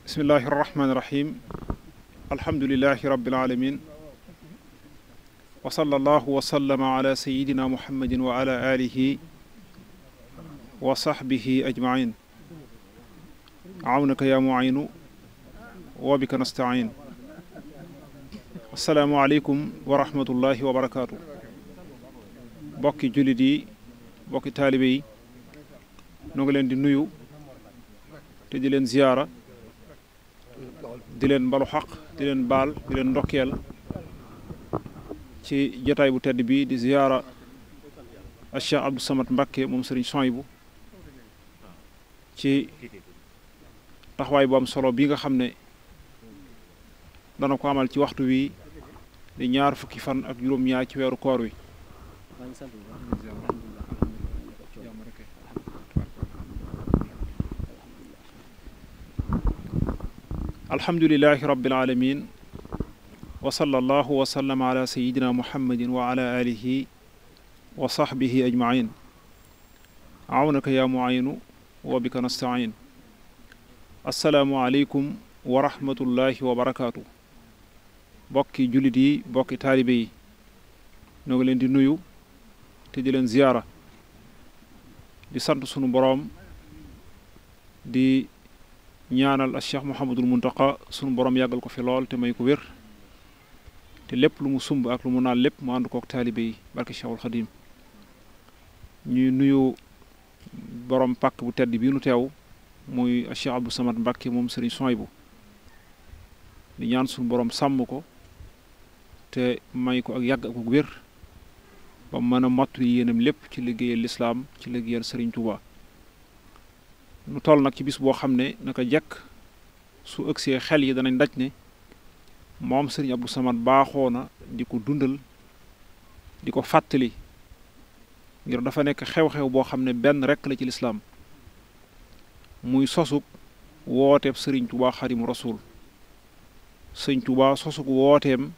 bismillahi irrahmani irrahim alhamdulilahi rabilalamin wa sallallahu wa sallama ala sayidina muhammadin wa ala alihi wa sahbihi ajmain awnaka ya muayinu wa bika nastain assalaamu aleykum wa rahmatullahi wa barakaatu bokki jullit yi bokki taalibe yi noo ngi leen di nuyu te di leen ziyaara di leen balu xaq di leen baal di leen ndokkeel ci jotaay bu tedd bi di ziyaara a Cheikh Abdou Samad Mbacké moom Sëriñ Souhaïbou ci taxawaay bu am solo bi nga xam ne dana ko amal ci waxtu wi di ñaar fukki fan ak juróom-ñaar ci weeru koor wi alhamdulilahi rabbil alamin wa sallallahu wa sallama ala sayidina muhammadin wa ala alihi wa sahbihi ajmain awnaka ya muayinu wa bika nastain assalaamu aleykum wa rahmatullahi wa barakaatu bokki jullit yi bokki taalibe yi ñoo ngi leen di nuyu te di leen ziyaara di sant sunu boroom di ñaanal a Cheikh Mouhamadul Muntaqa sunu borom yàggal ko fi lool te may ko wér te lépp lu mu sumb ak lu mu naan lépp mu ànd kook taalibe yi barke Cheikhul Xadim ñuy nuyu borom pàkk bu tedd bii nu teew muy a Cheikh Abdou Samad Mbacké moom Sëriñ Souhaïbou di ñaan sunu borom sàmm ko te may ko ak yàgg ak wér ba mën a mottali yéenam lépp ci liggéeyal lislaam ci liggéeyal Sëriñ Tuuba nu toll nag ci bis boo xam ne naka jekk su ëgsee xel yi danañ daj ne moom Sëriñ Abdou Samad baaxoo na di ko dundal di ko fàttali ngir dafa nekk xew-xew boo xam ne benn rekk la ci lislaam muy sosug wooteeb Sëriñ Tuuba Xaadimu Rasuul Sëriñ Tuuba sosug wooteem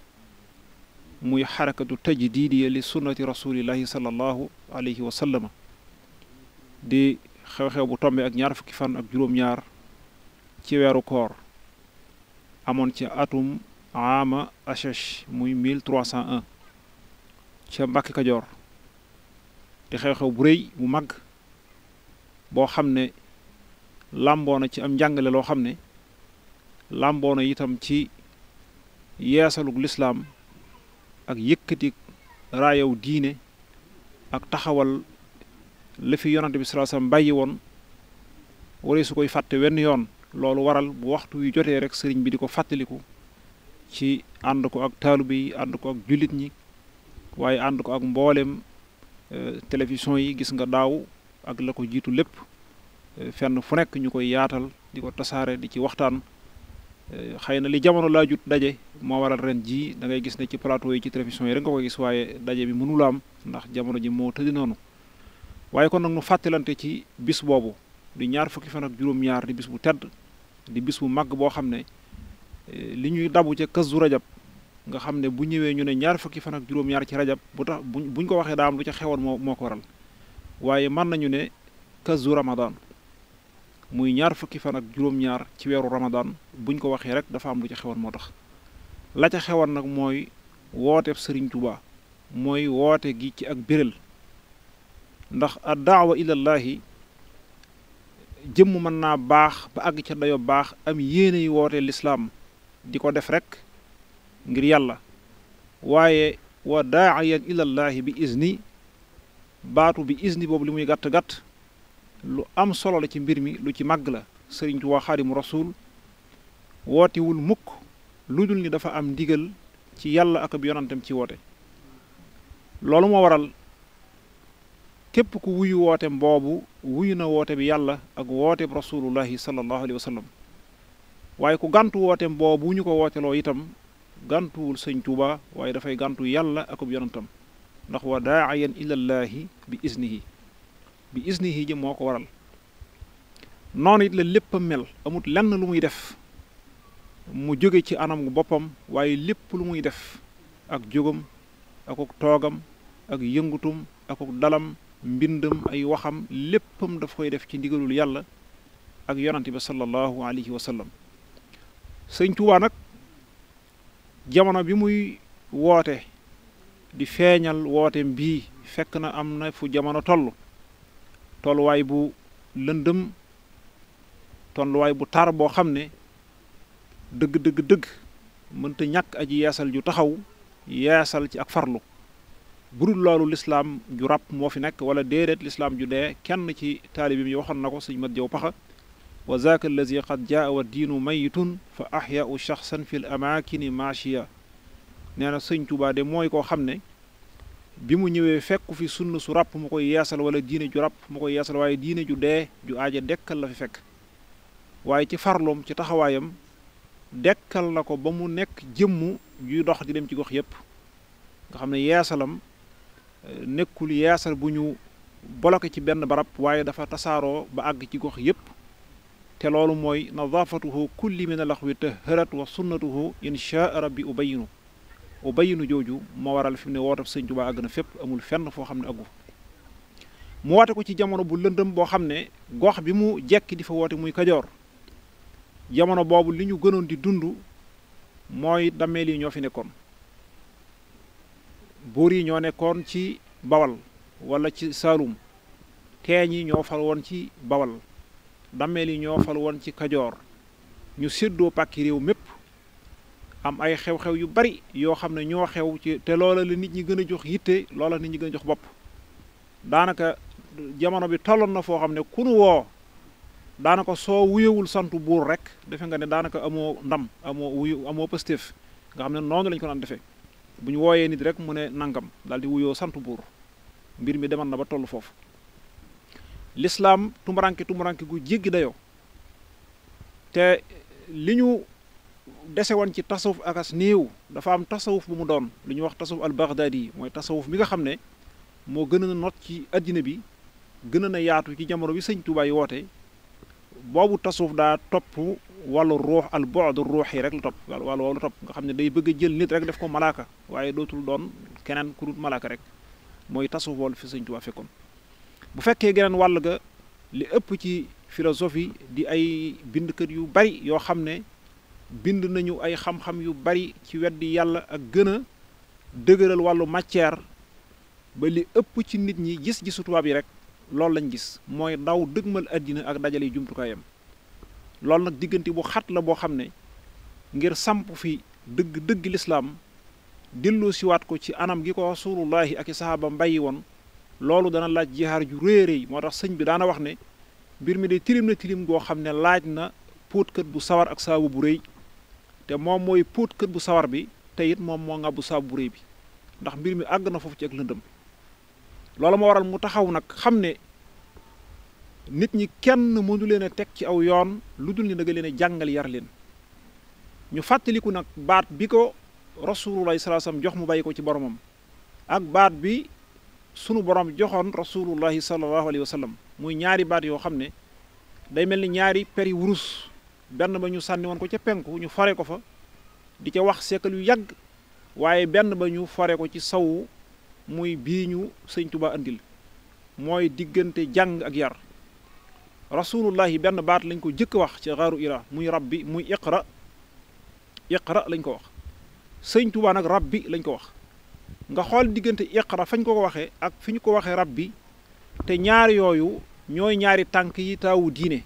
muy xarakatu tajdiidiya li sunnati rasulillahi sallallahu alayhi wa sallama di xew-xew bu tombe ak ñaar fukki fan ak juróom-ñaar ci weeru koor amoon ci atum ama achash muy 1301 ca Mbàkke Kajoor di xew-xew bu rëy bu mag boo xam ne làmboona ci am njàngale loo xam ne làmboona itam ci yeesalug lislaam ak yëkkati raayaw diine ak taxawal la fi yonante bi sallallahu alayhi wasallam bàyyi woon waree su koy fàtte wenn yoon loolu waral bu waxtu wi jotee rek sëriñ bi di ko fàttaliku ci ànd ko ak taalibe yi ànd ko ak jullit ñi waaye ànd ko ak mboolem télévision yi gis nga daaw ak la ko jiitu lépp fenn fu nekk ñu koy yaatal di ko tasaare di ci waxtaan xëy na li jamono laa jut daje moo waral ren jii da ngay gis ne ci plateau yi ci télévision yi rek nga ko gis waaye daje bi mënula am ndax jamono ji moo tëddi noonu waaye kon nag nu fàttalante ci bis boobu di ñaar fukki fan ak juróom-ñaar di bis bu tedd di bis bu màgg boo xam ne li ñuy dabu ca Kazu Rajab nga xam ne bu ñëwee ñu ne ñaar fukki fan ak juróom-ñaar ci rajab bu tax buñ ko waxee daa am lu ca xewoon moo ko waral waaye mën nañu ne Kazu Ramadan muy ñaar fukki fan ak juróom-ñaar ci weeru Ramadan buñ ko waxee rek dafa am lu ca xewoon moo tax la ca xewoon nag mooy wooteeb Sëriñ Tuuba mooy woote gi ci ak bérél ndax ad daawa ilallahi jëmm mën naa baax ba àgg ca dayo baax am yéene yi woote lislaam di ko def rek ngir yàlla waaye wa daaiyan ilallahi bi izni baatu bi izni boobu li muy gàtt-gàtt lu am solo la ci mbir mi lu ci màgg la Sëriñ Tuubaa Xaadimu Rasuul wootewul mukk lu dul ni dafa am ndigal ci yàlla ak ab yonantam ci woote loolu moo waral képp ku wuyu wooteem boobu wuyu na woote bi yàlla ak wooteeb rasulullahi sallallahu alayhi wa sallam waaye ku gàntu wooteem boobu ñu ko wooteloo itam gàntuwul Sëñ Tuuba waaye dafay gàntu yàlla ak ab yonantam ndax wa daaiyan ilallahi bi isnihi ji moo ko waral noonu it la lépp a mel amut lenn lu muy def mu jóge ci anam gu boppam waaye lépp lu muy def ak jógam ak toogam ak yëngutum ak dalam mbindam ay waxam léppam daf koy def ci ndigalul yàlla ak yonante bi sallallahu alayhi wa sallam sëñ Tuubaa nag jamono bi muy woote di feeñal wooteem bii fekk na am na fu jamono tolluwaay bu lëndëm tolluwaay bu tar boo xam ne dëgg mënta ñàkk aji yeesal ju taxaw yeesal ci ak farlu budul loolu lislaam ju ràpp moo fi nekk wala déedéet lislaam ju dee kenn ci taalibim yi waxoon na ko sëñ mat jaw paxa wa zaaka allazi qad jaa wa diinu mayitun fa axyaau shaxsan fi l amaakini maashiya nee na sëñ Tuubaa de mooy koo xam ne bi mu ñëwee fekku fi sunna su ràpp mu koy yeesal wala diine ju ràpp mu koy yeesal waaye diine ju dee ju aaja dekkal la fi fekk waaye ci farloom ci taxawaayam dekkal na ko ba mu nekk jëmm juy dox di dem ci gox yépp nga xam ne yeesalam nekkul yeesal bu ñu bloqué ci benn barab waaye dafa tasaaroo ba àgg ci gox yépp te loolu mooy nadaafatuhu kulli min alaxwi taharat wa sunnatuhu inshaa rabbi ubayinu jooju moo waral fi mu ne wootab sëñ Tuubaa àgg na fépp amul fenn foo xam ne àggu mu woote ko ci jamono bu lëndëm boo xam ne gox bi mu jekki di fa woote muy Kajoor jamono boobu li ñu gënoon di dund mooy dammeel yi ñoo fi nekkoon buur yi ñoo nekkoon ci Bawal wala ci Saalum teeñ yi ñoo fal woon ci Bawal dammeel yi ñoo fal woon ci Kajoor ñu séddoo pàkki réew mépp am ay xew-xew yu bari yoo xam ne ñoo xew ci te loola la nit ñi gën a jox yitte loola nit ñi gën a jox bopp daanaka jamono bi tolloon na foo xam ne ku nu woo daanaka soo wuyewul santu buur rek defe nga ne daanaka amoo ndam amoo pëstéef nga xam ne noonu lañu ko daan defee bu ñu wooyee nit rek mu ne nangam daal di wuyoo santu buur mbir mi demal na ba toll foofu lislaam tumuranke gu jéggi dayoo te li ñu dese woon ci tasawuf akas néew dafa am tasawuf bu mu doon lu ñuy wax tasawuf al baghdadi yi mooy tasawuf bi nga xam ne moo gën a not ci addina bi gën a yaatu ci jamono bi sëñ Tuubaa yi woote boobu tasawuf daa topp wàllu ruux al bu'd ruux yi rek la topp wàllu wàllu topp nga xam ne day bëgg a jël nit rek def ko malaaka waaye dootul doon keneen ku dul malaaka rek mooy tasawuf wàllu fi sëñ Tuubaa fekkoon bu fekkee geneen wàll ga li ëpp ci philosophie di ay bindkat yu bari yoo xam ne bind nañu ay xam-xam yu bari ci weddi yàlla ak gën a dëgëral wàllu matière ba li ëpp ci nit ñi gis-gisu tubaab yi rek loolu lañ gis mooy daw dëgmal àddina ak dajale jumtukaayam loolu nag diggante bu xat la boo xam ne ngir samp fi dëgg lislaam delloo siwaat ko ci anam gi ko rasulullahi ak i sahaaba mbayi woon loolu dana laaj jihaar ju réeréy moo tax sëñ bi daana wax ne mbir mi de tilim na tilim goo xam ne laaj na póotkat bu sawar ak saabu bu rëy te moom mooy póotkat bu sawar bi te it moom moo ngàbbu saabu bu rëy bi ndax mbir mi àgg na foofu ci ak lëndëm loolu moo waral mu taxaw nag xam ne nit ñi kenn mënu leen a teg ci aw yoon lu dul ni da nga leen a jàngal yar leen ñu fàttaliku nag baat bi ko rasulullahi sallallahu alayhi wasallam jox mu bàyyi ko ci boromam ak baat bi sunu borom joxoon rasulullahi sallallahu alayhi wasallam muy ñaari baat yoo xam ne day mel ni ñaari peri wurus benn ba ñu sànni woon ko ca penku ñu fore ko fa di ca wax seekal yu yàgg waaye benn ba ñu fore ko ci sawu muy bii ñu sëñ Tuubaa andil mooy diggante jàng ak yar rasulullahi benn baat lañ ko jëkk wax ci xaaru ira muy rabbi muy iqra lañ ko wax sëñ Tuubaa nag rabbi lañ ko wax nga xool diggante iqra fañ ko waxee ak fi ñu ko waxee rabbi te ñaar yooyu ñooy ñaari tànk yi taawu diine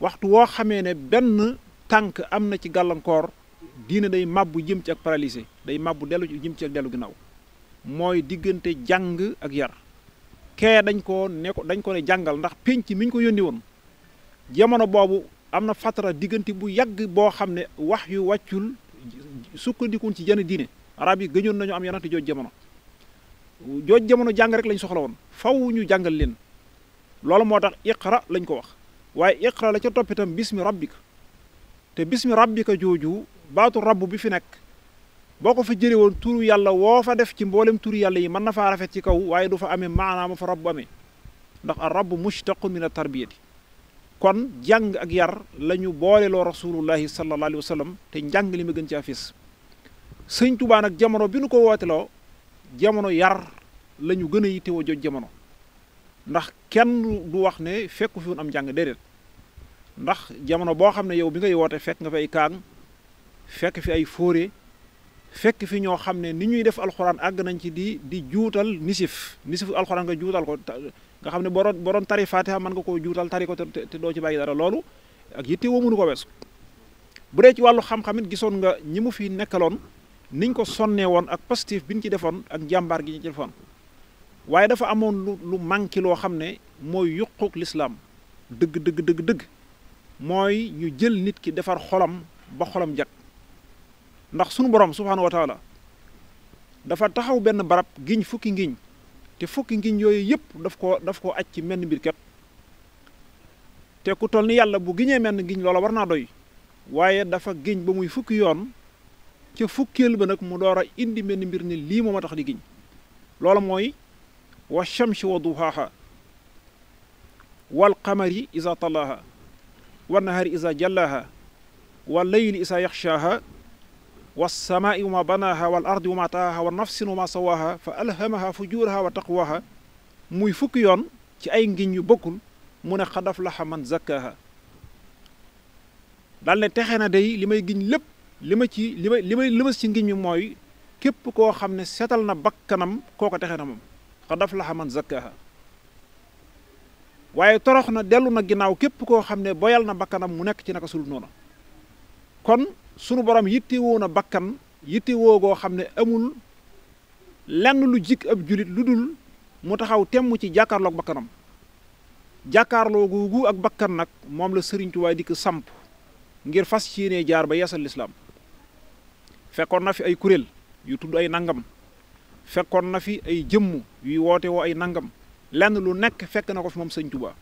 waxtu woo xamee ne benn tànk am na ci gàllankoor diine day màbbu jëm ci ak paralysé day màbbu dellu jëm ci ak dellu ginnaaw mooy diggante jàng ak yar kee dañ ko ne jàngal ndax pénc mi ñu ko yónni woon jamono boobu am na fatara diggante bu yàgg boo xam ne wax yu wàccul sukkandikuñ ci jenn diine arab yi gëjoon nañu am yonante jooj jamono jàng rek lañ soxla woon faw ñu jàngal leen loolu moo tax iqra lañ ko wax waaye iqra la ca toppitam bismi rabbika te bismi rabbika jooju baatu rabb bi fi nekk boo ko fa jëlee woon turu yàlla woo fa def ci mboolem turu yàlla yi mën na faa rafet ci kaw waaye du fa amee maanaama fa rabb amee ndax ar rabb mushtaqu min at tarbiyati kon jàng ak yar la ñu booleloo rasulullahi sallallahu alayhi wa sallam te njàng li ma gën caa fis sëñ Tuubaa nag jamono bi nu ko wooteloo jamono yar la ñu gën a yittewoo joj jamono ndax kenn du wax ne fekku fi woon am njàng déedéet ndax jamono boo xam ne yow bi ngay woote fekk nga fi ay kaang fekk fi ay fóore fekk fi ñoo xam ne ni ñuy def alxuraan àgg nañ ci di juutal nisifu alxuraan nga juutal ko nga xam ne boo doon tari Fatiha mën nga koo juutal tari ko te doo ci bàyyi dara loolu ak yitte woo mënu ko weesu bu dee ci wàllu xam-xamit gisoon nga ñi mu fi nekkaloon niñ ko sonnee woon ak positif bi ñu ci defoon ak njàmbaar gi ñu ci defoon waaye dafa amoon lu manqué loo xam ne mooy yuquk lislaam dëgg mooy ñu jël nit ki defar xolam ba xolam jag ndax sunu borom subhaanahu wa taala dafa taxaw benn barab giñ fukki ngiñ te fukki ngiñ yooyu yëpp daf ko aj ci menn mbir kat te ku toll ni yàlla bu giñee menn ngiñ loola war naa doy waaye dafa giñ ba muy fukki yoon ca fukkeel ba nag mu door a indi menn mbir ne lii moo ma tax di giñ loola mooy wa shamsi wa duhaaha wal qamari iza talaaha wa nahaari iza jallaaha wa layli iza yaxshaaha wa samaai wa ma banaaha wal ardi wa ma taaha wa nafsin wa ma sawaaha fa alhamaha fujuraha wa taqwaha muy fukki yoon ci ay ngiñ yu bokkul mu ne xad aflaha man zakkaaha daal ne texe na day li may giñ lépp li ma ci ngiñ mi mooy képp koo xam ne setal na bakkanam kooko texe na moom xad aflaha man zakkaaha waaye torox na dellu na ginnaaw képp koo xam ne boyal na bakkanam mu nekk ci naka sul noona kon sunu borom yittewoo na bakkan yittewoo goo xam ne amul lenn lu jik ab julit lu dul mu taxaw temm ci jàkkaarloog bakkanam jàkkaarloo googu ak bakkan nag moom la Sëriñ Tuubaa dikk samp ngir fas ci yéene jaar ba yeesal lislaam fekkoon na fi ay kuréel yu tudd ay nangam fekkoon na fi ay jëmm yuy woote woo ay nangam lenn lu nekk fekk na ko fi moom Sëriñ Tuubaa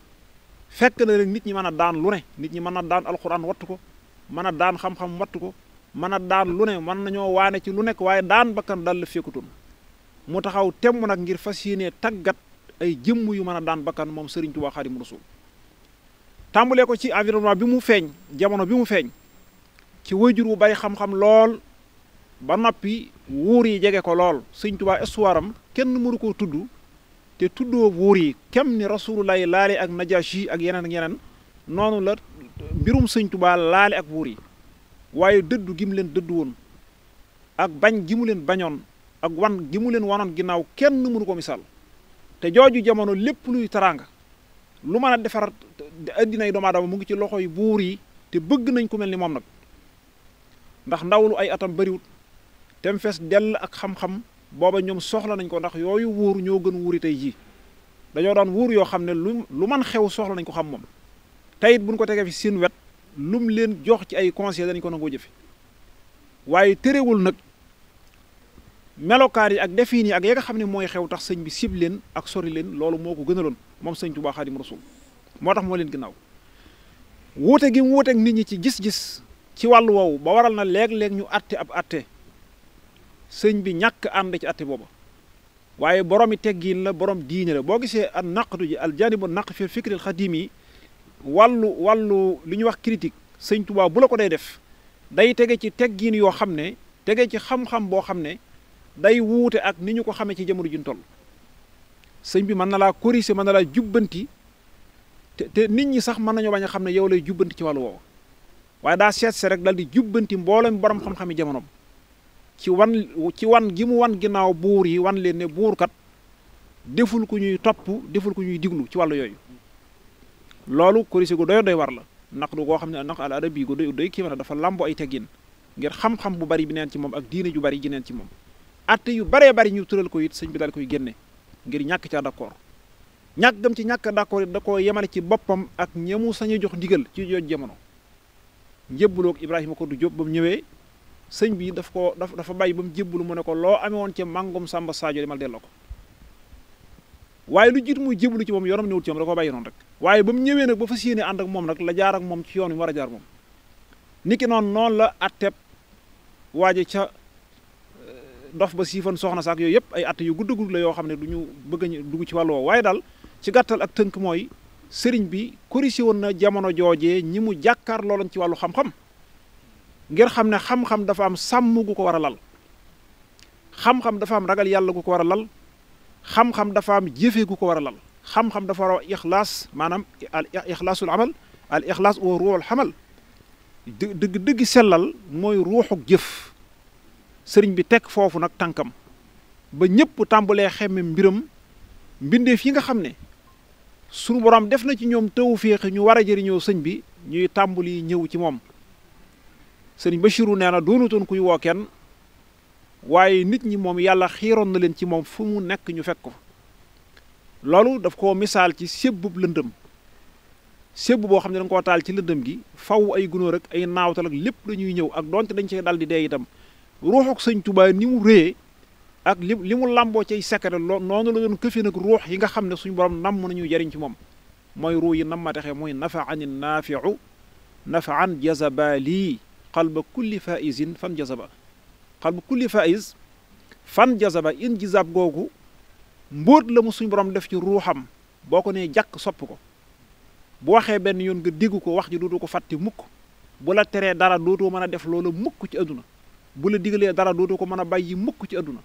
fekk na rek nit ñi mën a daan lu ne nit ñi mën a daan alxuraan wattu ko mën a daan xam-xam wattu ko mën a daan lu ne mën nañoo waane ci lu nekk waaye daan bakkan dal la fekkutoon mu taxaw temm nag ngir fas yéene tàggat ay jëmm yu mën a daan bakkan moom Sëriñ Tuubaa Xaadimu Rasuul tàmbulee ko ci environnement bi mu feeñ jamono bi mu feeñ ci wayjur wu bari xam-xam lool ba noppi wuur yi jege ko lool Sëriñ Tuubaa histoire am kenn mënu koo tudd te tuddoo wuur yi kem ni Rasulullaahi laale ak Najaashi ak yeneen noonu la mbirum Sëriñ Tuubaa laale ak wuur yi waaye dëddu gi mu leen dëddu woon ak bañ gi mu leen bañoon ak wan gi mu leen wanoon ginnaaw kenn mënu ko misaal te jooju jamono lépp luy taraanga lu mën a defar addinay doomu aadama mu ngi ci loxo yi buur yi te bëgg nañ ko mel ni moom nag ndax ndawlu ay atam bariwut te mu fees dell ak xam-xam booba ñoom soxla nañ ko ndax yooyu wuur ñoo gën wuuri tey jii dañoo daan wuur yoo xam ne lu man xew soxla nañ ko xam moom teyit buñ ko tegee fi seen wet lum leen jox ci ay conseil dañ ko nangoo jëfe waaye terewul nag melokaan yi ak defin yi ak ya nga xam ne mooy xew tax sëñ bi sib leen ak sori leen loolu moo ko gënaloon moom Sëñ Tuubaa Xaadimu Rasuul moo tax moo leen ginnaaw wuute gi mu wuuteeg nit ñi ci gis-gis ci wàllu woowu ba waral na léeg-léeg ñu atte ab atte sëñ bi ñàkk ànd ci atte booba waaye boromi teggiin la borom diine la boo gisee an naqdu ji al jaanibu naq fi fikril xadim yi wàllu li ñuy wax critique Sëñ Tuubaa bu la ko day def day tege ci teggiin yoo xam ne tege ci xam-xam boo xam ne day wuute ak ni ñu ko xamee ci jamono juñ toll sëñ bi mën na laa corriger mën na laa jubbanti te nit ñi sax mën nañoo bañ a xam ne yow lay jubbanti ci wàllu woowu waaye daa seet se rek dal di jubbanti mboolem borom xam-xami jamonoom ci wan gi mu wan ginnaaw buur yi wan leen ne buur kat deful ku ñuy topp deful ku ñuy diglu ci wàllu yooyu loolu corriger gu doy war la naq du koo xam ne naq al arabi gu doy kii ma dafa làmbo ay teggin ngir xam-xam bu bari bi neen ci moom ak diine ju bari ji neen ci moom atte yu baree bari ñu tëral ko it sëñ bi daal koy génne ngir ñàkk ca d'accord ñàkk gam ci ñàkk d'accord it da ko yemale ci boppam ak ñemu sañ a jox ndigal ci jooju jamono njébbuloog Ibrahima ko du Jóob ba mu ñëwee sëñ bi dafa bàyyi ba mu jébbalu mu ne ko loo amee woon ci màngum Sàmba Sadio demal delloo ko waaye lu jiitu muy jébbalu ci moom yoonam newut ci moom da ko bàyyi noonu rek waaye ba mu ñëwee nag ba fas yéene ànd ak moom nag la jaar ak moom ci yoon wi war a jaar moom niki noonu la atteb waaje ca ndof ba siifan soxna saak yooyu yëpp ay atte yu gudd la yoo xam ne du ñu bëgg a dugg ci wàllu woowu waaye daal ci gàttal ak tënk mooy sëriñ bi corrigé woon na jamono joojee ñi mu jàkkaar looloon ci wàllu xam-xam ngir xam ne xam-xam dafa am sàmm gu ko war a lal xam-xam dafa am ragal yàlla gu ko war a lal xam-xam dafa am jëfe gu ko war a lal xam-xam dafa war a ixlaas maanaam ixlaasul amal al ixlaas wa ruuxul xamal dëgg sellal mooy ruuxuk jëf. sëriñ bi teg foofu nag tànkam ba ñëpp tàmbalee xemme mbiram mbindeef yi nga xam ne sunu borom def na ci ñoom tawféex ñu war a jëriñoo sëñ bi ñuy tàmbali ñëw ci moom. sëriñ Bachiru nee na doonutoon kuy woo kenn waaye nit ñi moom yàlla xiiroon na leen ci moom fu mu nekk ñu fekk ko. loolu daf koo misaal ci sébbub lëndëm sébb boo xam ne da nga koo taal ci lëndëm gi faw ay gunóor ak ay naawtal ak lépp dañuy ñëw ak donte dañ cee dal di dee itam ruuxuk sëñ Tuubaa ni mu réyee ak li mu làmboo cay secret noonu la doon këfe nag ruux yi nga xam ne suñu borom namm nañu jariñ ci moom mooy ruux yi nam ma texe mooy nafaan naafiu nafaan jazaba lii qalba kulli faisin fan jazaba qalba kulli fais fan jazaba in jizab googu mbóot la mu suñu borom def ci ruuxam boo ko nee jàkk sopp ko bu waxee benn yoon nga dégg ko wax ji dootu ko fàtte mukk bu la teree dara dootoo mën a def loolu mukk ci àdduna bu la digalee dara dootoo ko mën a bàyyi mukk ci àdduna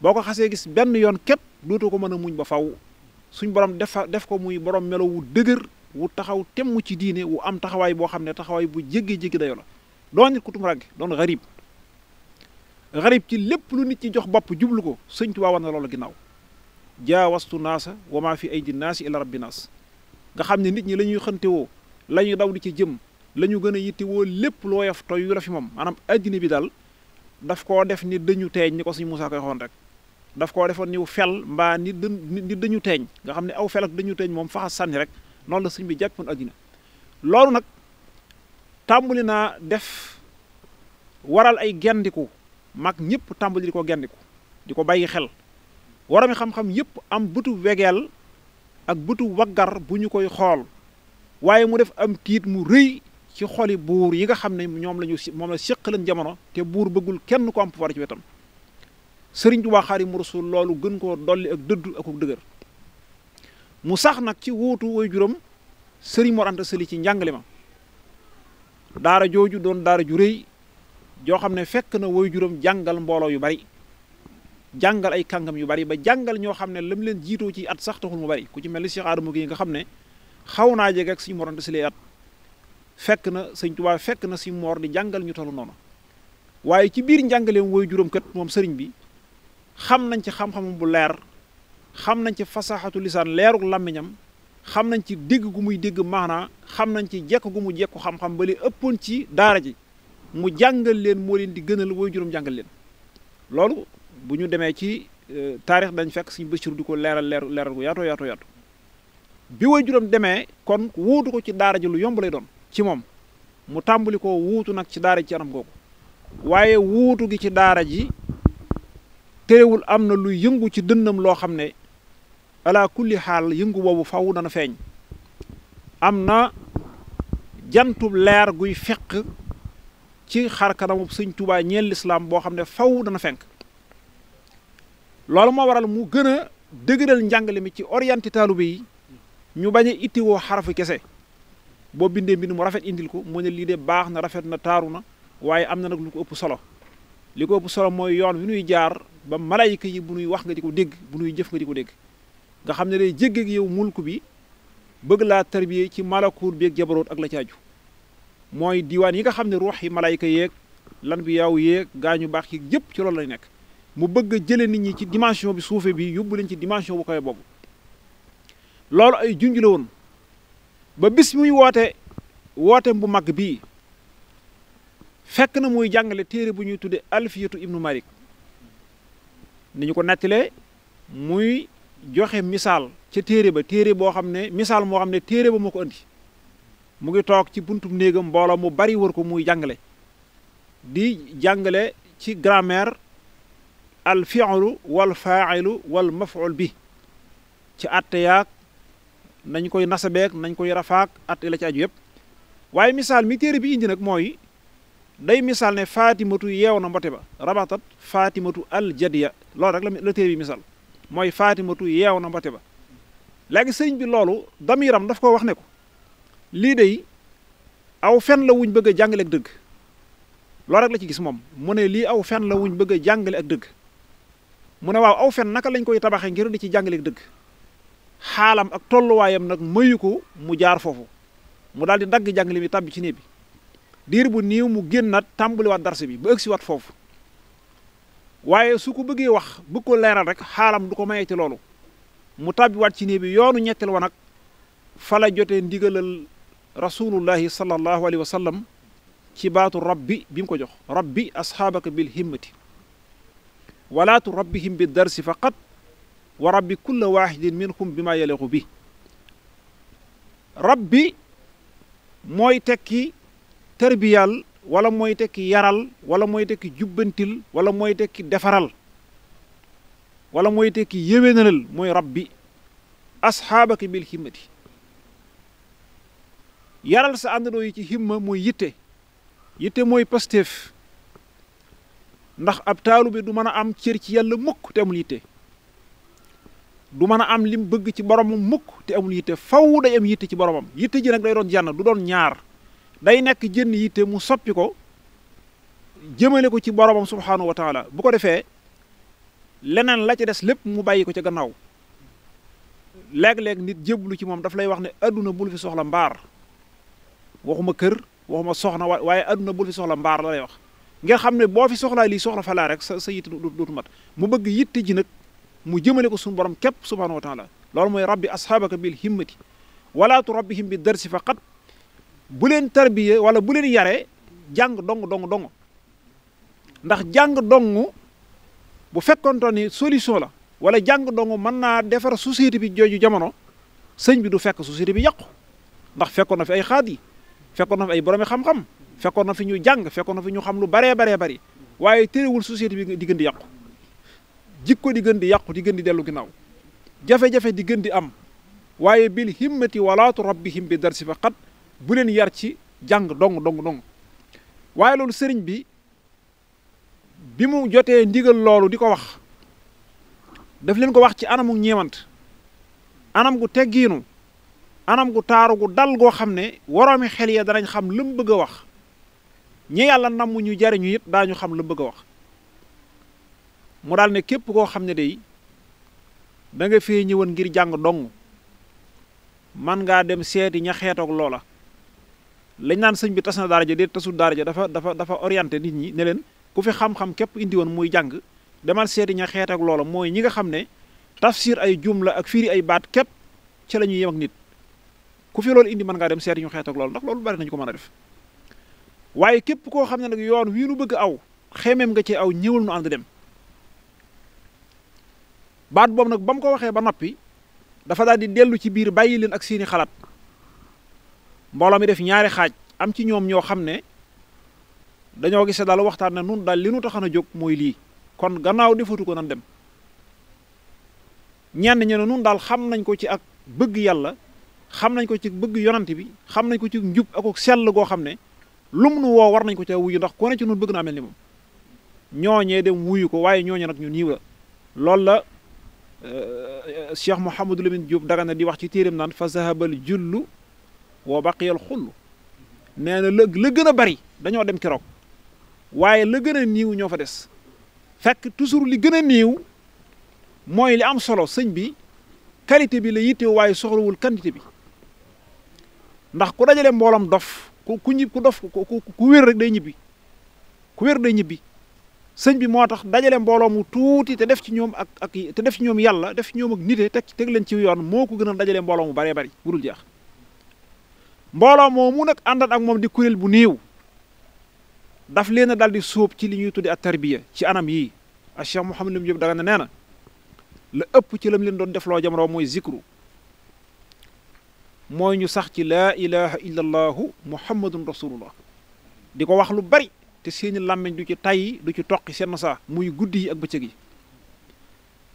boo ko xasee gis benn yoon képp dootoo ko mën a muñ ba faw suñ borom def ko muy borom melo wu dëgër wu taxaw temm ci diine wu am taxawaay boo xam ne taxawaay bu jéggi dayo la doon nit ku tumurànke doon garib ci lépp lu nit ci jox bopp jublu ko sëñ Tuubaa war na loolu ginnaaw jaawastu naasa wa maa fi aydi naasi ila rabbi naas nga xam ne nit ñi la ñuy xëntewoo la ñuy daw di ci jëm la ñu gën a yittewoo lépp loo yaf toy yu la fi moom maanaam addina bi daal daf koo def ni dañu teeñ ni ko suñ Musaa koy xoon rek daf koo defoon niw fel mbaa ni dañu teeñ nga xam ne aw fel ak dañu teeñ moom faxa sànni rek noonu la sëñ bi jàppoon addina loolu nag tàmbali naa def waral ay gendiku mag ñëpp tàmbali di ko gendiku di ko bàyyi xel warami xam-xam yëpp am bëtu wegeel ak bëtu waggar bu ñu koy xool waaye mu def am tiit mu rëy ci xoli buur yi nga xam ne moom la séqalan jamono te buur bëggul kenn ko am pouvoir ci wetam Sëriñ Tuubaa Xaadimu Rasuul loolu gën koo dolli ak dëddu ak dëgër mu sax nag ci wuutu way juróom Sëriñ Mor Anta Sali ci njàngale ma daara jooju doon daara ju rëy joo xam ne fekk na way juróom jàngal mbooloo yu bari jàngal ay kàngam yu bari ba jàngal ñoo xam ne lam leen jiitoo ci at sax taxul mu bari ku ci mel ni Cheikh Adama Gueye nga xam ne xaw naa jege ak Sëriñ Mor Anta Sali at fekk na Sëriñ Tuubaa fekk na Sëriñ Mor di jàngal ñu tollu noonu waaye ci biir njàngaleem way juróom kat moom sëriñ bi xam nañ ci xam-xamam bu leer xam nañ ci fasaxatu lisaan leeruk làmmiñam xam nañ ci dégg gu muy dégg maanaa xam nañ ci jekk gu mu jekku xam-xam ba li ëppoon ci daara ji mu jàngal leen moo leen di gënal way juróom jàngal leen loolu bu ñu demee ci taarix dañ fekk Sëriñ Basiru di ko leeral gu yaatu bi way juróom demee kon wuutu ko ci daara ji lu yomb lay doon ci moom mu tàmbali ko wuutu nag ci daara ji ci anam googu waaye wuutu gi ci daara ji terewul am na lu yëngu ci dënnam loo xam ne ala kulli xaal yëngu boobu faw dana feeñ am na jantub leer guy feq ci xar kanamu Sëñ Tuubaa ñeel lislaam boo xam ne faw dana fenk loolu moo waral mu gën a dëgëral njàngale mi ci orienté taalibe yi ñu bañ a ittiwoo xarafu kese boo bindee mbind mu rafet indil ko mu ne lii de baax na rafet na taaru na waaye am na nag lu ko ëpp solo li ko ëpp solo mooy yoon wi nuy jaar ba malayka yi bu nuy wax nga di ko dégg bu nuy jëf nga di ko dégg nga xam ne day jéggeeg yow mulku bi bëgg laa tarbiye ci malakuut bi ak jabaroot ak la caaju mooy diiwaan yi nga xam ne ruux yi malayka yeeg lan bi yaaw yeeg gaañu baax yi yëpp ci loolu lay nekk mu bëgg a jële nit ñi ci dimension bi suufe bi yóbbu leen ci dimension bu koy boobu loolu ay junj la woon ba bis muy woote bu mag bii fekk na muy jàngale téere bu ñuy tudde alfiyatu ibnu malik ni ñu ko nettalee muy joxe misaal ca téere boo xam ne misaal moo xam ne téere ba moo ko andi mu ngi toog ci buntu néegam mbooloo mu bari wër ko muy jàngale di jàngale ci grammaire al fi'lu wal fa'ilu wal maf'ul bi ci atte yaag nañ koy nasabeek nañ koy rafaak atte la ci aju yëpp waaye misaal mi téere bi indi nag mooy day misaal ne fatimatu yeew na mbote ba rabatat fatimatu al jadiya loolu rek la téere bi misaal mooy fatimatu yeew na mbote ba léegi sëriñ bi loolu damiram daf ko wax ne ko lii day aw fen la wuñ bëgg a jàngale ak dëgg loolu rek la ci gis moom mu ne lii aw fen la wuñ bëgg a jàngale ak dëgg mu ne waaw aw fen naka lañ koy tabaxee ngir di ci jàngale ak dëgg xaalam ak tolluwaayam nag mayu ko mu jaar foofu mu daal di dagg jàngale mi tàbbi ci néeg bi diir bu niiw mu génnaat tàmbaliwaat darse bi ba ëgsi waat foofu waaye su ko bëggee wax bëgg ko leeral rek xaalam du ko mayee ci loolu mu tàbbiwaat ci néeg bi yoonu ñetteel wa nag fa la jotee ndigalal rasulullahi sallallahu alayhi wa sallam ci baatu rabbi bi mu ko jox rabbi asxaabaka bil himmati wala turabbihim bi darsi faqat wa rabbi kulla waxidin minhum bi ma yaliqu bi rabbi mooy tekki tarbiyal wala mooy tekki yaral wala mooy tekki jubbantil wala mooy tekki defaral wala mooy tekki yéwénalal mooy rabbi asxaabaka bil himmati yaral sa àndandoo yi ci himma mooy yitte mooy pasteef ndax ab taalu bi du mën a am cër ci yàlla mukk te amul yitte du mën a am lim bëgg ci boromam mukk te amul yitte faw day am yitte ci boromam yitte ji nag day doon jenn du doon ñaar day nekk jënn yitte mu soppi ko jëmale ko ci boromam subhaanahu wa taala bu ko defee leneen la ci des lépp mu bàyyi ko ca gannaaw léeg-léeg nit jéblu ci moom daf lay wax ne adduna bul fi soxla mbaar waxuma kër waxuma soxna waaye adduna bul fi soxla mbaar la lay wax ngeen xam ne boo fi soxlaa lii soxla falaa rek sa yitte dootu mat mu bëgg yitte ji nag mu jëmale ko suñu borom képp subhanahu wa taala loolu mooy rabbi asxaabaka bil himmati wala turabbihim bi darsi faqat bu leen tarbiye wala bu leen yaree jàng dong ndax jàng dong bu fekkonto ni solution la wala jàng dong mën naa defar société bi jooju jamono sëñ bi du fekk société bi yàqu ndax fekkoon na fi ay xaad yi fekkoon na fi ay boromi xam-xam fekkoon na fi ñu jàng fekkoon na fi ñu xam lu baree bari waaye téréwul société bi di gën di yàqu jikko di gën di yàqu di gën di dellu ginnaaw jafe-jafe di gën di am waaye bil himmati wala turabbihim bi darsi faqat bu leen yar ci jàng dong waaye loolu sëriñ bi mu jotee ndigal loolu di ko wax daf leen ko wax ci anamu ñeewant anam gu teggiinu anam gu taaru gu dal goo xam ne waroomi xel ya danañ xam lu mu bëgg a wax ñi yàlla namm ñu jariñu it daañu xam lu mu bëgg a wax mu daal ne képp koo xam ne day da nga fee ñëwoon ngir jàng dong man ngaa dem seeti ña xeetoog loola lañ naan sëñ bi tas na daara ja déet tasul daara ja dafa orienté nit ñi ne leen ku fi xam-xam képp indi woon muy jàng demal seeti ña xeetoog loola mooy ñi nga xam ne tafsir ay jumla ak firi ay baat képp ci la ñuy yem ak nit ku fi loolu indi mën ngaa dem seeti ñu xeetoog loolu ndax loolu bari nañu ko mën a def waaye képp koo xam ne nag yoon wii nu bëgg aw xemeem nga ci aw ñëwal nu ànd dem baat boobu nag ba mu ko waxee ba noppi dafa daal di dellu ci biir bàyyi leen ak seeni xalaat mbooloo mi def ñaari xaaj am ci ñoom ñoo xam ne dañoo gisee daal waxtaan ne nun daal li nu taxan a jóg mooy lii kon gannaaw defatu ko nan dem ñenn ñu ne nun daal xam nañ ko ci ak bëgg yàlla xam nañ ko ci bëgg yonant bi xam nañ ko ci njub ak sell goo xam ne lum nu woo war nañ ko ca wuyu ndax ku ne ci nun bëgg naa mel ni moom ñooñee dem wuyu ko waaye ñooñe nag ñu niiw la loolu la Cheikh Mouhamadou Lamine Diop Dagana di wax ci téeréem naan fa zahabal jullu wa baqiyal xullu nee na la gën a bari dañoo dem keroog waaye la gën a niiw ñoo fa des fekk toujours li gën a niiw mooy li am solo sëñ bi qualité bi la yitte waaye soxlawul quantité bi ndax ku dajale mboolam dof ku ñib ku dof ku wér rek day ñibbi ku wér day ñibbi sëñ bi moo tax dajale mbooloo mu tuuti te def ci ñoom ak te def ci ñoom yàlla def ci ñoom ak nite teg leen ci yoon moo ko gën a dajale mbooloo mu baree bari budul jeex mbooloo moomu nag àndat ak moom di kuréel bu néew daf leen a dal di sóob ci li ñuy tudde ak tarbiya ci anam yii a Cheikh Mouhamadou Lamine Diop Dagana nee na la ëpp ci lam leen doon defloo jamono mooy zikru mooy ñu sax ci laa ilaha illa allahu muhammadun rasulullah di ko wax lu bari te seeni làmmiñ du ci tayyi du ci toqi seen saa muy guddi yi ak bëccëg yi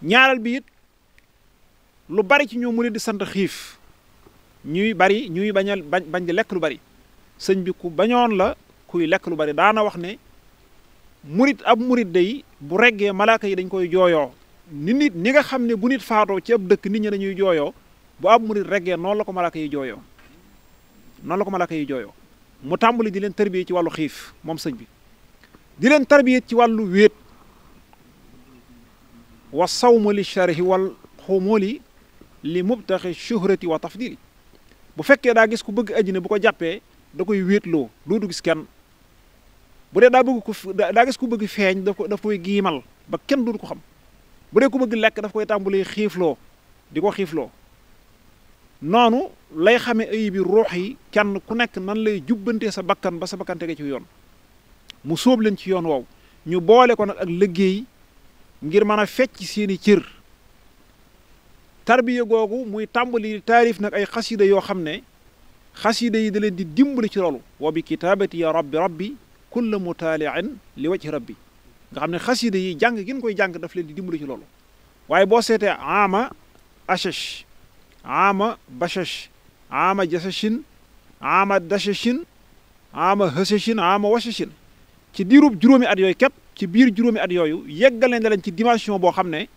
ñaareel bi it lu bari ci ñoom mu leen di sant xiif ñuy bañ di lekk lu bari sëñ bi ku bañoon la kuy lekk lu bari daana wax ne ab murit day bu reggee malaaka yi dañ koy jooyoo ni nga xam ne bu nit faatoo ci ab dëkk nit ñi dañuy jooyoo bu ab murit reggee noonu la ko malaaka yi jooyoo mu tàmbali di leen tarbiyee ci wàllu xiif moom sëñ bi di leen tarbiyee ci wàllu wéet wa sawma li sharhi wal xumuli li mubtaxi shuhrati wa tafdili bu fekkee daa gis ku bëgg àjjana bu ko jàppee da koy wéetloo dootu gis kenn bu dee daa gis ku bëgg feeñ daf koy giimal ba kenn dootu ko xam bu dee ku bëgg lekk daf koy tàmbalee xiifloo di ko xiifloo noonu lay xamee ayibi ruux yi kenn ku nekk nan lay jubbantee sa bakkan ba sa bakkan tege ci yoon mu sóob leen ci yoon woow ñu boole ko nag ak liggéey ngir mën a fecc seeni cër tarbiya googu muy tàmbali taarif nag ay xasida yoo xam ne xasida yi da leen di dimbali ci loolu wa bi kitaabati ya rabbi kulla mutaaliin li wajhi rabbi nga xam ne xasida yi jàng gin koy jàng daf leen di dimbali ci loolu waaye boo seetee ama ashash ama bashash ama jasashin ama dashashin ama hasashin ama washashin ci diirub juróomi at yooyu képp ci biir juróomi at yooyu yeggal na leen ci dimension boo xam ne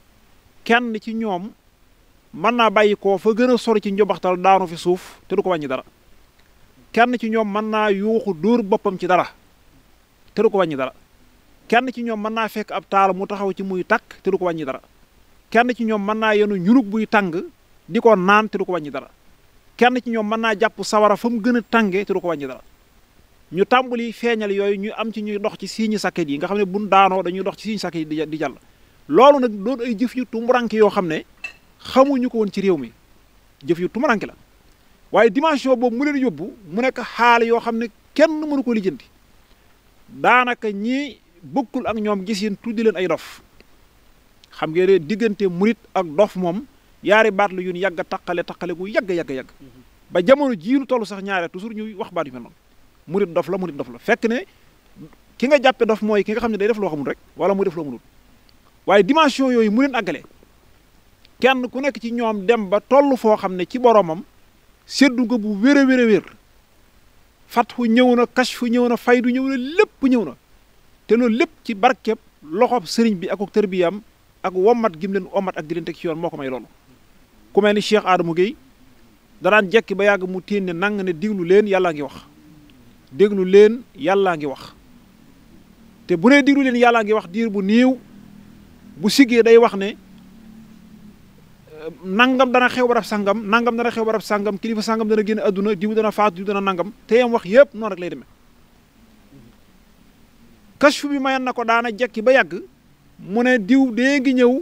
kenn ci ñoom mën naa bàyyi koo fa gën a sori ci njobaxtal daanu fi suuf te du ko wàññi dara kenn ci ñoom mën naa yuuxu dóor boppam ci dara te du ko wàññi dara kenn ci ñoom mën naa fekk ab taal mu taxaw ci muy takk te du ko wàññi dara kenn ci ñoom mën naa yenu ñurug buy tàng di ko naan te du ko wàññi dara kenn ci ñoom mën naa jàpp sawara fa mu gën a tànge te du ko wàññi dara ñu tàmbali feeñal yooyu ñu am ci ñuy dox ci siiñi sakket yi nga xam ne buñ daanoo dañuy dox ci siiñi sakket yi di jàll loolu nag doon ay jëf yu tumuranke yoo xam ne xamuñu ko woon ci réew mi jëf yu tumuranke la waaye dimension boobu mu leen yóbbu mu nekk xaal yoo xam ne kenn mënu ko lijjanti daanaka ñi bokkul ak ñoom gis yéen tuddi leen ay dof xam ngeen ne diggante murit ak dof moom yaari baat la yun yàgg a taqale gu yàgg ba jamono jiinu toll sax ñaare toujours ñuy wax baat yu mel noonu murit dof la fekk ne ki nga jàppe dof mooy ki nga xam ne day def loo xamul rek wala muy def loo mënul waaye dimension yooyu mu leen àggale kenn ku nekk ci ñoom dem ba toll foo xam ne ci boromam seddu nga bu wér a wér fatxu ñëw na kashfu ñëw na faydu ñëw na lépp ñëw na te loolu lépp ci barkeb loxob sëriñ bi ak tarbiyam ak wommat gim leen wommat ak di leen teg ci yoon moo ko may loolu ku mel ni Cheikh Adama Gueye daraan jekki ba yàgg mu téen ne nang ne déglu leen yàllaa ngi wax déglu leen yàllaa ngi wax te bu nee déglu leen yàllaa ngi wax diir bu néew bu siggee day wax ne nangam dana xew barab sangam nangam dana xew barab sangam kilifa sangam dana génn adduna diw dana faatu diw dana nangam te yam wax yëpp noonu rek lay demee kashfu bi mayan na ko daana jekki ba yàgg mu ne diw dee ngi ñëw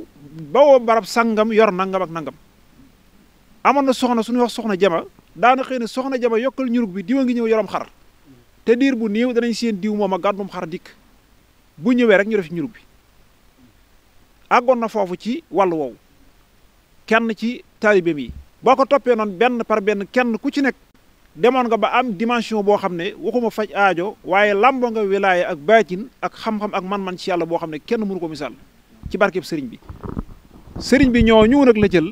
bawoo barab sangam yor nangam ak nangam amoon na soxna suñuy wax soxna jama daana xëy ne soxna jama yokkal ñurug bi diw a ngi ñëw yorom xar te diir bu néew danañ seen diw moom a gàddu moom xar dikk bu ñëwee rek ñu def ci ñurug bi àggoon na foofu ci wàllu woowu kenn ci taalibeem yi boo ko toppee noonu benn par benn kenn ku ci nekk demoon nga ba am dimension boo xam ne waxuma faj aajo waaye lamboo nga wilaaya ak baatin ak xam-xam ak man-man ci yàlla boo xam ne kenn mënu ko misaal ci barkeb sëriñ bi ñoo ñëw nag la jël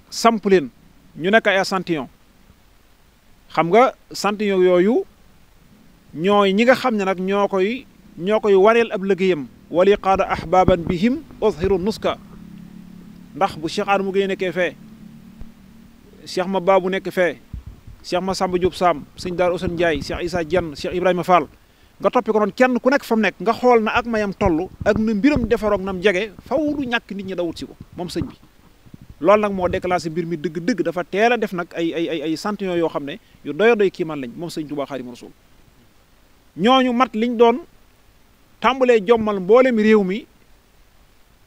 samp leen ñu nekk ay échantillon xam nga échantillon yooyu ñooy ñi nga xam ne nag ñoo koy wareel ab liggéeyam wali qaada ahbaban bihim uzhiru nuska ndax bu Cheikh Adama Gueye nekkee fee Cheikh ma Babou nekk fee Cheikh ma Samba Diop Sam sëñ Daar Ousane Ndiaye Cheikh Issa Dieng Cheikh Ibrahima Fall nga toppi ko noonu kenn ku nekk fa mu nekk nga xool na ak mayam toll ak na mbiram defaroog nam jege faw du ñàkk nit ñi dawut si ko moom sëñ bi loolu nag moo déclenché mbir mi dëgg-dëgg dafa teel a def nag ay santillon yoo xam ne yu doyo doy kiimaan lañ moom sëñ Tuubaa Xaadimu Rasuul ñooñu mat liñ doon tàmbalee jommal mboolem réew mi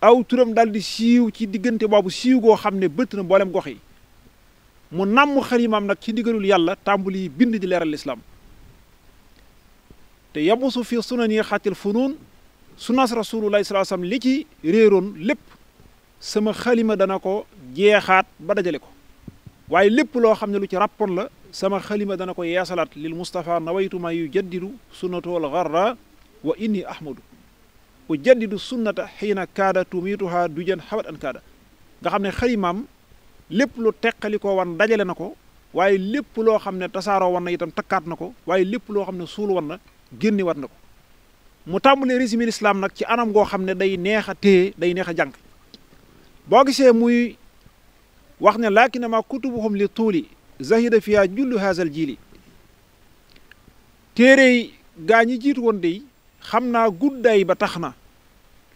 aw turam daal di siiw ci diggante boobu siiw goo xam ne bëtt na mboolem gox yi mu namm xalimaam nag ci ndigalul yàlla tàmbali bind di leeral lislaam te yabusu fi sunani xatil funuun sunas rasulullahi sallallahu alayhi wasallam li ci réeroon lépp sama xalima dana ko jeexaat ba dajale ko waaye lépp loo xam ne lu ci rappoon la sama xalima dana ko yeesalaat lil Mustafa nawaytu ma yujaddidu sunnatol garra wa inni ahmadu ujaddidu sunnata xiina kaada tumiituha dujan xabat an kaada nga xam ne xalimaam lépp lu teqali ko wan dajale na ko waaye lépp loo xam ne tasaaroo wan na itam takkaat na ko waaye lépp loo xam ne suulu wan na génne wat na ko mu tàmbalee résumé l'islam nag ci anam goo xam ne day neex a téye day neex a jàng boo gisee muy wax ne laakinama kutubuhum li tuuli zahida fiya jullu haazal jiili téere yi gaa ñi jiitu woon dey xam naa guddaay ba tax na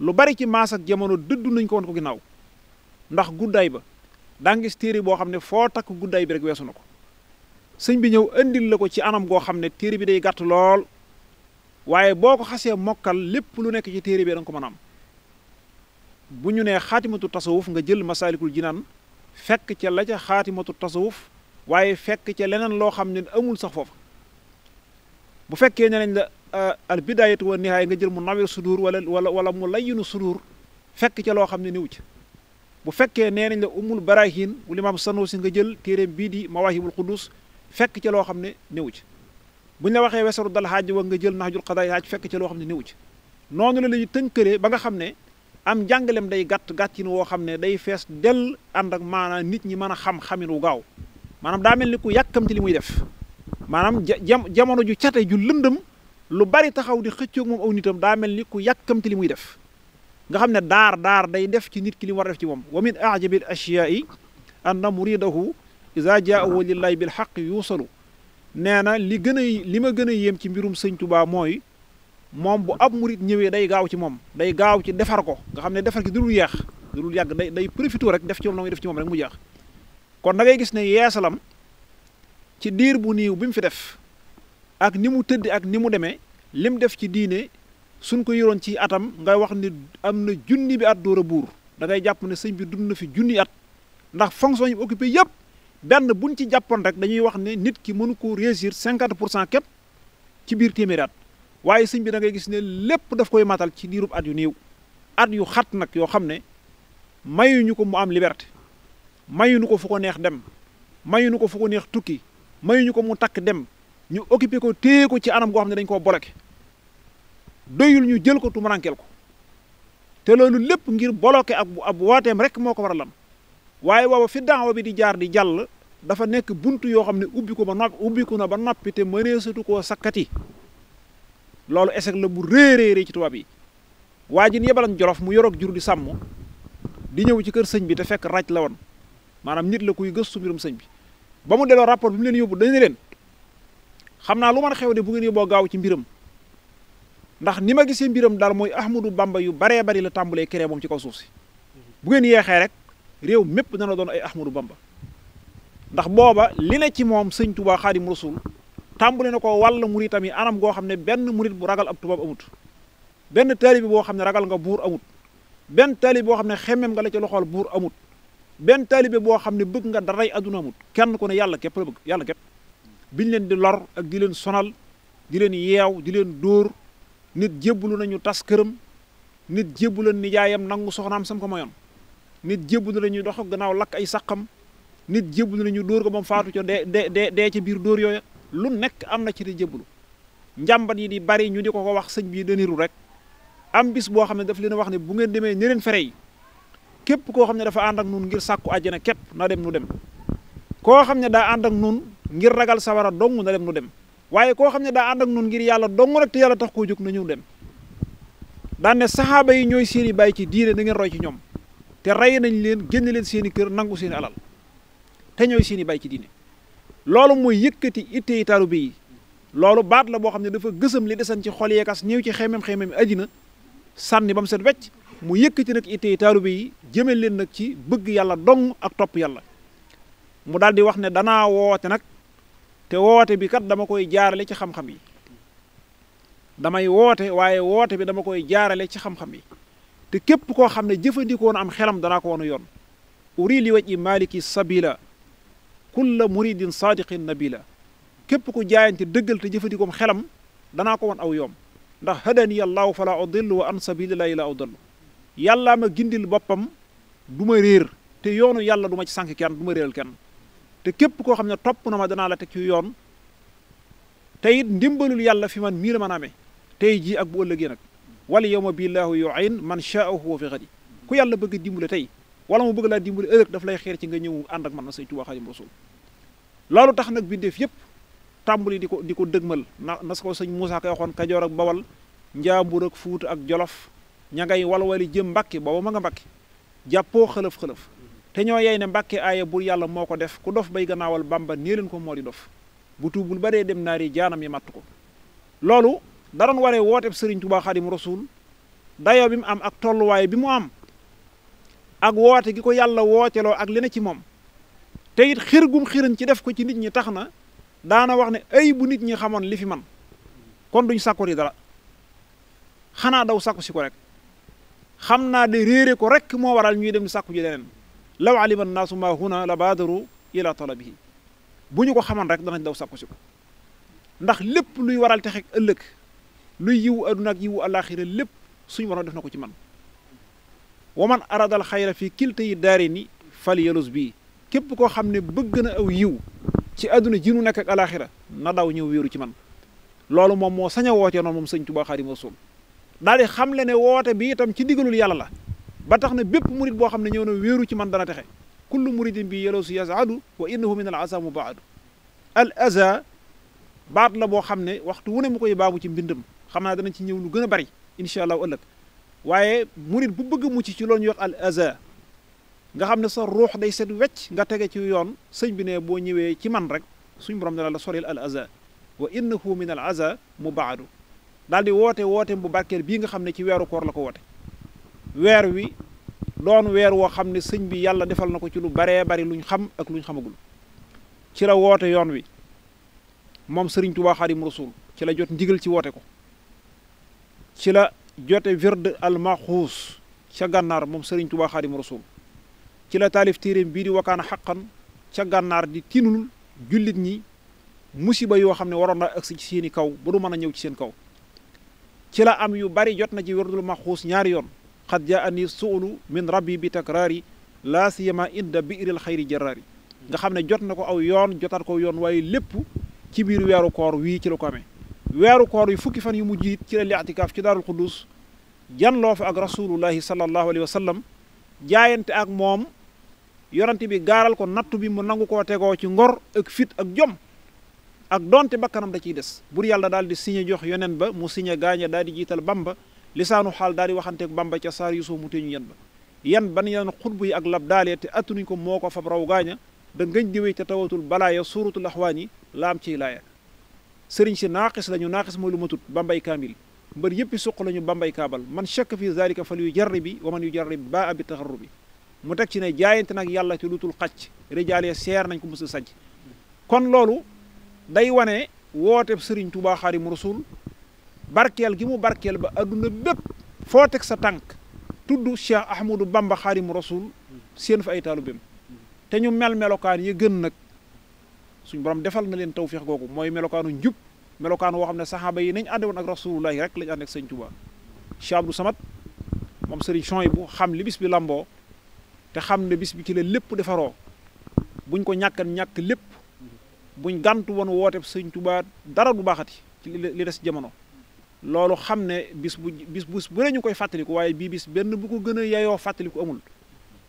lu bari ci maas ak jamono dëddu nañ ko woon ko ginnaaw ndax guddaay ba daa ngis téere boo xam ne foo takk guddaay bi rek weesu na ko sëñ bi ñëw indil la ko ci anam goo xam ne téere bi day gàtt lool waaye boo ko xasee mokkal lépp lu nekk ci téere bi da nga ko mën a am bu ñu nee xaatimatu tasawuf nga jël masaalikul jinaan fekk ca la ca xaatimatu tasawuf waaye fekk ca leneen loo xam ne amul sax foofa bu fekkee ne nañ la al bidaayatu wa nihaaya nga jël mu nawir sudur wala mu layyinu sudur fekk ca loo xam ne niwu ci bu fekkee nee nañ la umul barahin bu limaam Sanusi nga jël téeréem bii di mawaahibul qudus fekk ca loo xam ne niwu ci bu ñu la waxee wesaru dal xaaj wa nga jël nahjul qadaay xaaj fekk ca loo xam ne niwu ci noonu la lañu tënkalee ba nga xam ne am njàngalem day gàttin woo xam ne day fees dell ànd ak maanaam nit ñi mën a xam-xamin wu gaaw maanaam daa mel ni ku yàkkamti li muy def maanaam jamono ju cate ju lëndëm lu bari taxaw di xëccoog moom aw nitam daa mel ni ku yàkkamti li muy def nga xam ne daar day def ci nit ki li mu war a def ci moom wa min ajabil ashyaa'i anna muridahu iza jaahu lillahi bil haqq yuusalu nee na li ma gën a yéem ci mbirum sëñ Tuubaa mooy moom bu ab murit ñëwee day gaaw ci moom day gaaw ci defar ko nga xam ne defar ki du dul yeex du dul yàgg day profité rek def ci moom la muy def ci moom rek mu jeex kon da ngay gis ne yeesalam ci diir bu niiw bi mu fi def ak ni mu tëdd ak ni mu demee lim def ci diine suñ ko yoroon ci atam ngay wax ni am na junni bi at door a buur da ngay jàpp ne sëñ bi dund na fi junni at ndax fonction yi occupé yëpp benn buñ ci jàppoon rek dañuy wax ne nit ki mënu ko réussir 50% képp ci biir téeméeri at waaye sëñ bi da ngay gis ne lépp daf koy matal ci diirub at yu néew at yu xat nag yoo xam ne mayuñu ko mu am liberté mayuñu ko fu ko neex dem mayuñu ko fu ko neex tukki mayuñu ko mu takk dem ñu occupé ko téye ko ci anam goo xam ne dañ koo bloqué doyul ñu jël ko tumurankeel ko te loolu lépp ngir bloqué ab wooteem rek moo ko war a lan waaye booba fi daawa bi di jaar di jàll dafa nekk buntu yoo xam ne ubbiku na ba noppi te mëneesatu koo sakkati loolu échec la bu réeréeré ci tubaab yi waa ji yebalan Jolof mu yoroog jur di sàmm di ñëw ci kër sëñ bi te fekk raj la woon maanaam nit la kuy gëstu mbirum sëñ bi ba mu delloo rapport bi mu leen yóbbu dañu leen xam naa lu mën a xew de bu ngeen yóbboo gaaw ci mbiram ndax ni ma gisee mbiram daal mooy Ahmadou Bamba yu baree bari la tàmbalee créé moom ci kaw suuf si bu ngeen yeexee rek réew mépp dana doon ay Ahmadou Bamba ndax booba li ne ci moom sëñ Tuubaa Xaadim Rasuul tàmbale na ko wàll muritam yi anam goo xam ne benn murit bu ragal ab tubaab amut benn taalibe boo xam ne ragal nga buur amut benn taalibe boo xam ne xemmem nga la ci loxool buur amut benn taalibe boo xam ne bëgg nga daray adduna amut kenn ku ne yàlla képp la bëgg yàlla képp biñ leen di lor ak di leen sonal di leen yeew di leen dóor nit jébbalu nañu tas këram nit jébbalu nijaayam nangu soxnaam sam ko mayoon nit jébbalu nañu dox gannaaw lakk ay saqam nit jébbalu nañu dóor ko ba mu faatu ca dee ca biir dóor yooya lu nekk am na ci di jébbalu njàmbat yi di bari ñu di ko wax sëñ bi daniru rek am bis boo xam ne daf leen wax ne bu ngeen demee ñeneen fere yi képp koo xam ne dafa ànd ak nun ngir sàkku àjjana képp na dem nu dem koo xam ne daa ànd ak nun ngir ragal sawara dong na dem nu dem waaye koo xam ne daa ànd ak nun ngir yàlla dong rek te yàlla tax koo jóg na ñëw dem daan ne saxaaba yi ñooy seeni bàyyi ci diine na ngeen roy ci ñoom te rey nañ leen génn leen seeni kër nangu seeni alal te ñooy seeni bàyyi ci diine loolu mooy yëkkati ittey taalibe yi loolu baat la boo xam ne dafa gësam li desan ci xol yeekas ñëw ci xemem àddina sànni ba mu set wecc mu yëkkati nag ittey taalibe yi jëmel leen nag ci bëgg yàlla dong ak topp yàlla mu daal di wax ne danaa woote nag te woote bi kat dama koy jaarale ci xam-xam yi damay woote waaye woote bi dama koy jaarale ci xam-xam yi te képp koo xam ne jëfandikoo na am xelam danaa ko woon yoon uri li waj i maliki sabila kulla muridin sadiqin nabila képp ku jaayante dëggal te jëfandikoom xelam danaa ko woon aw yoom ndax hadani allahu fala udillu wa an sabilillahi la udillu yàllaa ma gindil boppam du ma réer te yoonu yàlla du ma ci sànk kenn du ma réeral kenn te képp koo xam ne topp na ma danaa la teg ci yoon te it ndimbalul yàlla fi man mii la mën a amee tey jii ak bu ëllëgee nag wala yawma billaahu yu'in man sha'ahu wa fi ghadi ku yàlla bëgg a dimbale tey wala mu bëgg laa dimbale ëllëg daf lay xeer ci nga ñëw ànd ak man na Sëñ Tuubaa Xaadimu Rasuul loolu tax nag bindeef yëpp tàmbali di ko dëgmal na ko sëñ Moussa Ka waxoon Kajoor ak Bawal Njaambur ak Fuuta ak Jolof ña ngay walwali jëm Mbàkke booba ma nga Mbàkke jàppoo xëlëf-xëlëf te ñoo yey ne Mbàkke aaya bur yàlla moo ko def ku dof bay gannaawal Bàmba nee leen ko moo di dof bu tuubul ba dee dem naari jaanam yi matt ko loolu da doon waree wooteeb Sëriñ Tuubaa Xaadimu Rasuul dayoo bi mu am ak tolluwaay bi mu am ak woote gi ko yàlla wooteloo ak li ne ci moom te it xir gum xiran ci def ko ci nit ñi tax na daana wax ne ay bu nit ñi xamoon li fi man kon duñ sàkku di dara xanaa daw sàkku si ko rek xam naa de réere ko rek moo waral ñuy dem di sàkku ji leneen law alima naasu ma huna la baadaru ila talabihi bu ñu ko xaman rek danañ daw sàkku si ko ndax lépp luy waral texek ëllëg luy yiwu aduna ak yiwu alaxira lépp suñu borom def na ko ci man wa man aradal xayra fii kilta yi daari ni fal yalus bii képp koo xam ne bëgg na aw yiw ci àdduna ji nu nekk ak alaxira na daw ñëw wéeru ci man loolu moom moo sañ a woote noonu moom sëñ Tuubaa Xaadimu Rasuul daal di xam le ne woote bi itam ci digalul yàlla la ba tax na bépp murid boo xam ne ñëw na wéeru ci man dana texe kullu muridin bi yaloosu yasaadu wa innahu min al aza mubaadu al aza baat la boo xam ne waxtu wu ne mu koy baamu ci mbindam xam naa danañ ci ñëw lu gën a bari incha allahu ëllëg waaye murid bu bëgg a mucc ci loolu ñuy wax al aza nga xam ne sa ruux day set wecc nga tege ci yoon sëñ bi ne boo ñëwee ci man rek suñ borom dana la soril al aza wa innahu min al aza mubaadu daal di woote bu barkeel bii nga xam ne ci weeru koor la ko woote weer wi doon weer woo xam ne sëñ bi yàlla defal na ko ci lu baree bari luñ xam ak luñ xamagul ci la woote yoon wi moom sëriñ Tuubaa Xaadimu Rasuul ci la jot ndigal ci woote ko ci la jote wird al maxuus ca gànnaar moom sëriñ Tuubaa Xaadimu Rasuul ci la taalif téeréem bii di wakaana xaqan ca gànnaar di tinul jullit ñi musiba yoo xam ne waroon na agsi ci seeni kaw ba du mën a ñëw ci seen kaw ci la am yu bari jot na ci wirdul maxuus ñaari yoon xad jaa ani suulu min rabbi bi takraari laa siyama inda biiril xayri jaraari nga xam ne jot na ko aw yoon jotaat ko yoon waaye lépp ci biir weeru koor wii ci la ko amee weeru koor yi fukki fan yu mujj it ci la li'tikaaf ci daarul quddus janloo fa ak rasulullahi sallallahu alayhi wa sallam jaayante ak moom yorante bi gaaral ko nattu bi mu nangu koo tegoo ci ngor ak fit ak jom ak donte bakkanam da ciy des bur yàlla daal di signé jox yonen ba mu signé gaaña daal di jiital bamba lisaanu xaal daal di waxanteeg bamba ca saar yusuf mu teñu yen ba yan ban yeneen xutbu yi ak lab daalee te attunuñ ko moo ko fab raw gaaña da ngañ diwéy te tawatul balaaya suuratul axwaan yi laam ciy laaya sëriñ si naaqis lañu naaqis mooy lu ma tut bambay kaamil mbër yëppi suq lañu bambay kaabal man shakka fi zalika fal yu jarribi wa man yu jarrib ba abi taxarrubi mu teg ci ne jaayante nag yàlla te lutul xacc rijaalee seer nañ ko mos a sajj kon loolu day wane woote sëriñ Tuubaa Xaadimu Rasuul barkeel gi mu barkeel ba adduna bépp foo teg sa tànk tudd Cheikh Ahmadou Bamba Xaadimu Rasuul seen fa ay taalibeem te ñu melokaan yi gën nag suñ borom defal na leen tawfiix googu mooy melokaanu njub melokaan woo xam ne saxaaba yi nañ ànde woon ak rasulullahi rek lañ ànd ak sëñ Tuubaa Cheikh Abdou Samad moom sëriñ Souhaïbou xam li bis bi lamboo te xam ne bis bi ci la lépp defaroo buñ ko ñàkk lépp buñ gàntu woon woote sëñ Tuubaa dara du baaxati ci li des jamono loolu xam ne bis bu ñu koy fàttaliku waaye bii bis benn bu ko gën a yeyoo fàttaliku amul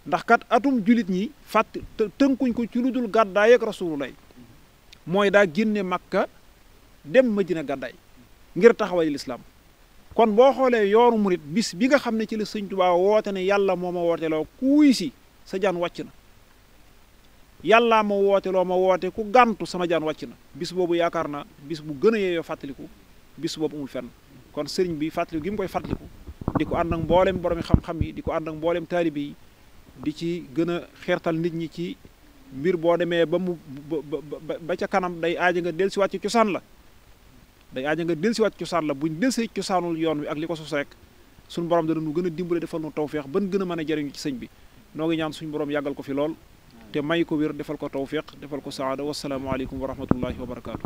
ndax kat atum julit ñi tënkuñ ko ci lu dul gàddaay ak rasulullah mooy daa génne Makka dem Madina gàddaay ngir taxawal lislaam kon boo xoolee yoonu murit bis bi nga xam ne ci la sëñ Tuubaa woote ne yàlla moo ma wooteloo kuuy si sa jaan wàcc na yàllaa ma wooteloo ma woote ku gàntu sama jaan wàcc na bis boobu yaakaar na bis bu gën a yeeyoo fàttaliku bis boobu amul fenn kon sëriñ bi fàttaliku gi mu koy fàttaliku di ko ànd ak mboolem borom xam-xam yi di ko ànd ak mboolem taalibe yi di ci gën a xeertal nit ñi ci mbir boo demee ba mu ba ca kanam day aaja nga dellusiwaat ci cosaan la buñ dellusee cosaanul yoon wi ak li ko sos rek suñu borom dana nu gën a dimbale defal nu tawféex ban gën a mën a jariñu ci sëñ bi noo ngi ñaan suñu borom yàggal ko fi lool te may ko wér defal ko tawféex defal ko saada wasalaamu aleykum wa rahmatullahi wa barakaatu.